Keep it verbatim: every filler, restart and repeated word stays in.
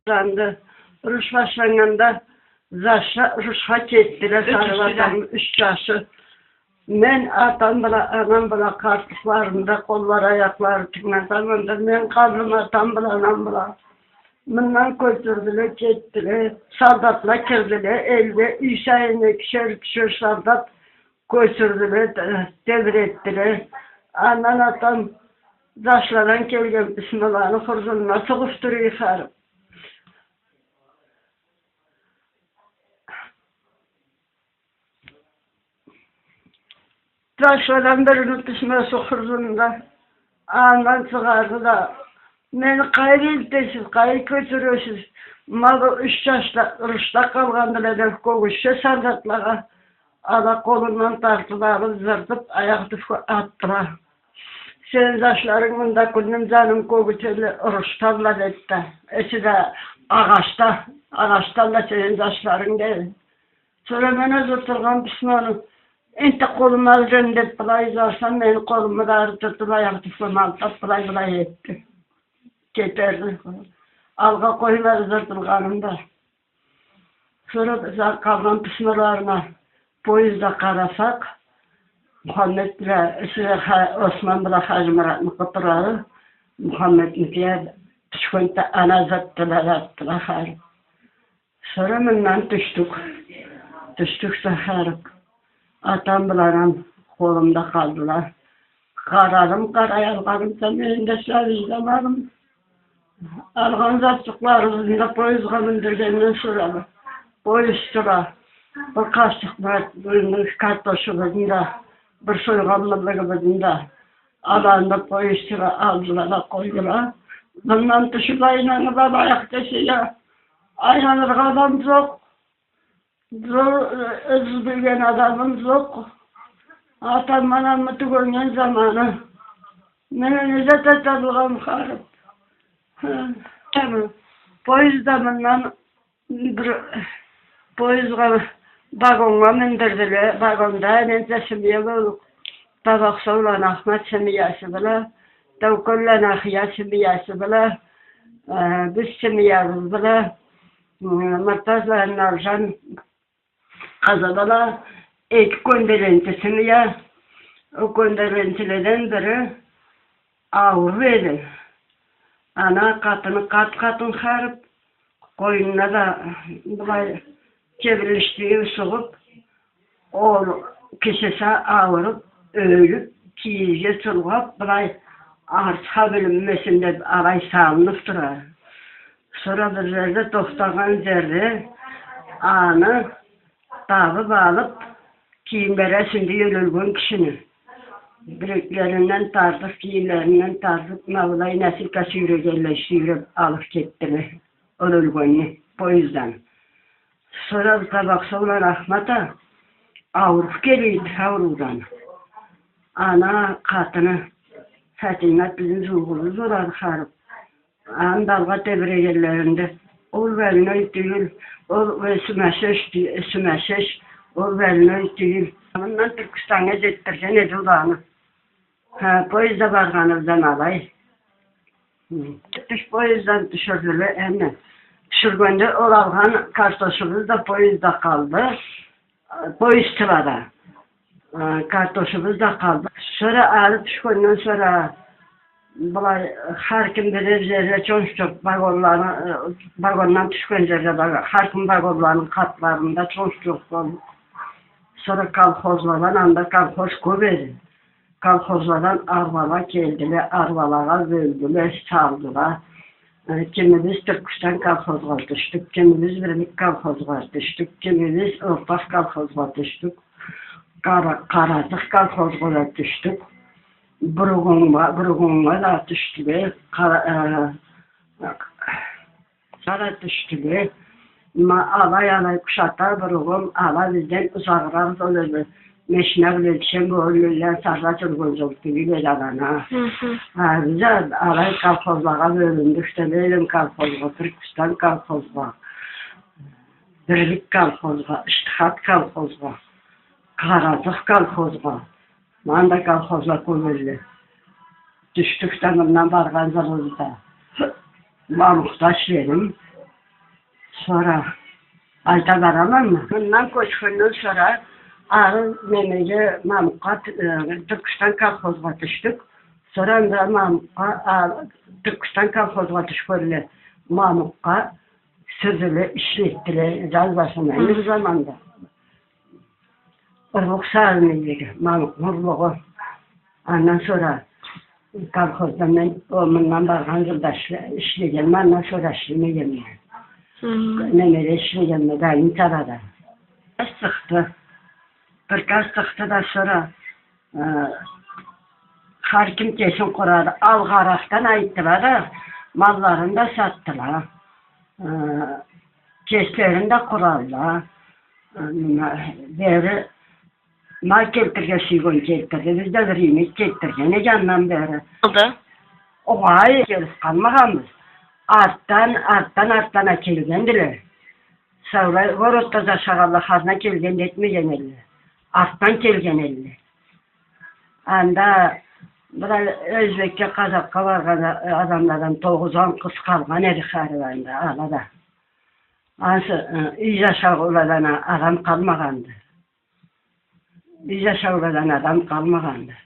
Башланды. Уруш башланнганда, зашла урушха кетдиле, хары атам, юч зашым. Мен атам бла, анам бла, къартлыкъларында, къоллары, аякълары тынгылагъанды. Мен къалдым атам бла, анам бла. Мындан кёчюрдюле, кетдиле. Солдатла кирдиле элге, юй сайын экишер, ючюшер солдат кёчюрдюле, тебретдиле. Андан атам зашладан келген письмоланы хурзунуна сугъуп тура эди. Зашладан бирини письмосу хурзунда, андан чыгъарды да: «Мени къайры элтесиз, къайры кёчюресиз? Ма бу юч зашла урушда къалгъандыла», — деп, кёгюзчю солдатлагъа. Ала къолундан тартып алып, зырдып, аякъ тюбге атдыла. «Сени зашларынг мында кюнюм, жаным кёгюзелле, урушдадыла», — деди да. Эсе да агъачда, агъачдадыла сени зашларынг, деди. Сора мен оза тургъан письмону энтта къолума алырем деп, былай узатсам, мени къолуму да артыртып, аякъ тюбге малтап, былай-былай этди. Кетерди. Алгъа къоймады зырдыргъаным да. Сора бизге къалгъан письмоларына поездда къарасакъ, Мухаммед бла, Ха-, Осман бла Хажимуратныкъы турады. Мухаммедникиге тюшгенде, аны узатдыла, атдыла хары. Сора мындан тюшдюк. Тюшдюк сахарып. Атам бла анам къолумда къалдыла. Къарадым, къараялгъанымча, мени да сабий заманым. Алгъан затчыкъларыбызны да поездге миндиргенден сора, поезд тура. Бир къашыкъ картошубузну да, бир сойгъан мыллыгыбызны да. Аланы да поездге алдыла да къойдула. Мындан тюшюп айланып, алайыкъ десек, айланыргъа адам жокъ. Зор, э, ёз билген адамым жокъ. Атам, анамы тюгеннген заманы. Мен не зат эте тургъанма, харап. Хы, тамам. Поездда мындан бир поездге, вагоннга миндирдиле. Вагонда эненча семья болдукъ. Табакъсоуланы Ахмат семьясы бла, Тёкенланы Ахия семьясы бла, э, биз семьябыз бла, э, Муртазланы Науржан къызы бла, эки кёнделенчи семья. Ол кёнделенчиледен бири ауру эди. Аны къатыны къарт къатын, харап, къойнуна да былай чебилишдиги сугъуп, ол кишиси ауруп, ёлюп, кийизге чулгъап, былай артха билинмесин деп, алай салынып тура. Сора бир жерде тохтагъан жерде аны табып алып, кийимлери эсинде ёлген кишини. Билеклеринден тартып, кийимлеринден тартып, ма былай носилка сюйрегенлей сюйреп алып кетдиле ол ёлгенни поезддан. Сора Табакъсоуланы Ахмат а ауруп келе эди, ауруудан. Аны къатыны Фатима, бизни жууугъубуз болады, харап. Аны да алгъа тебирегенлеринде, ол больной тюйюл, ол, э, сумасшедший, э, сумасшедший, ол больной тюйюл. Мындан Тюркистаннга жетдирген эди ол аны. Ха, поездда баргъаныбыздан алай. Хы. Тюш-, поезддан тюшюрдюле, эми. Тюшюргенде ол алгъан картошубуз да поездда къалды. Поездчылада, э, картошубуз да къалды. Сора ары тюшгенден сора, былай, хар ким бирер жерге чончукъ вагонланы, э, вагондан тюшген жерге, ва-, хар ким вагонланы къатларында чончукъ болуп. Сора колхозладан, анда колхоз кёп эди. Колхозладан арбала келдиле, арбалагъа бёлдюле, салдыла. Э, кимибиз Тюркистан колхозгъа тюшдюк, кимибиз Бирлик колхозгъа тюшдюк, кимибиз Ортакъ колхозгъа тюшдюк, Къара-, Къаразыкъ колхозгъа да тюшдюк. Бургъуннга, Бургъуннга да тюшдюле. Къара-, э, Ала тюшдюле. Ма алай-алай Къушата, Бургъун, ала бизден узагъыракъ жол эди. Машина бла тюшген болур, Сарла жюрген жол тюйюл эди аланы. Хы-хы. Ха, биз а-, алай колхозлагъа бёлюндюк да, Ленин колхозгъа, Тюркистан колхозгъа, Бирлик колхозгъа, Иттихат колхозгъа, Къаразыкъ колхозгъа. Мында колхозла кёп эдиле. Тюшдюк да мындан баргъан жылыбызда. Ма Мухтар Шерим, Сора айта бараманмы? Мындан кёчгенден сора ары немеге, Мамукъгъа, э, Тюркистан колхозгъа тюшдюк. Сора анда Мамукъгъа, а, Тюркистан колхозгъа тюшгенле Мамукъгъа сюзюле ишлеттиле, жазбасына. Хы. Бир заманда. Урлукъ салынды, Мамукъну урлугъу. Андан сора колхозда мен, о, мындан баргъан жылда ишле-, ишлегенме, андан сора ишлемегенме. Хы. Немеде ишлегенме, больницада. Приказ чыкъды. Приказ чыкъды да сора, э, хар ким кесин къурады. Алгъаракъдан айтдыла да, малларын да сатдыла. Э, кеслерин да къурадыла. Э, ма-, бери Мал келтирирге сюйген келтирди, биз да бир иймек келтирген эдик андан бери. Алда? Огъай, келип къалмагъанбыз. Артдан, артдан, артдан а келгендиле. Саулай городда жашагъанла хазна келген этмеген элле. Артдан келген элле. Анда бир а-, ёзбекге, къазакъгъа баргъан а-, адамладан тогъуз-он къыз къалгъан эди харип анда, ала да. Ансы, ы, юй жашауладан а-, адам къалмагъанды. Юй жашауладан адам къалмагъанды.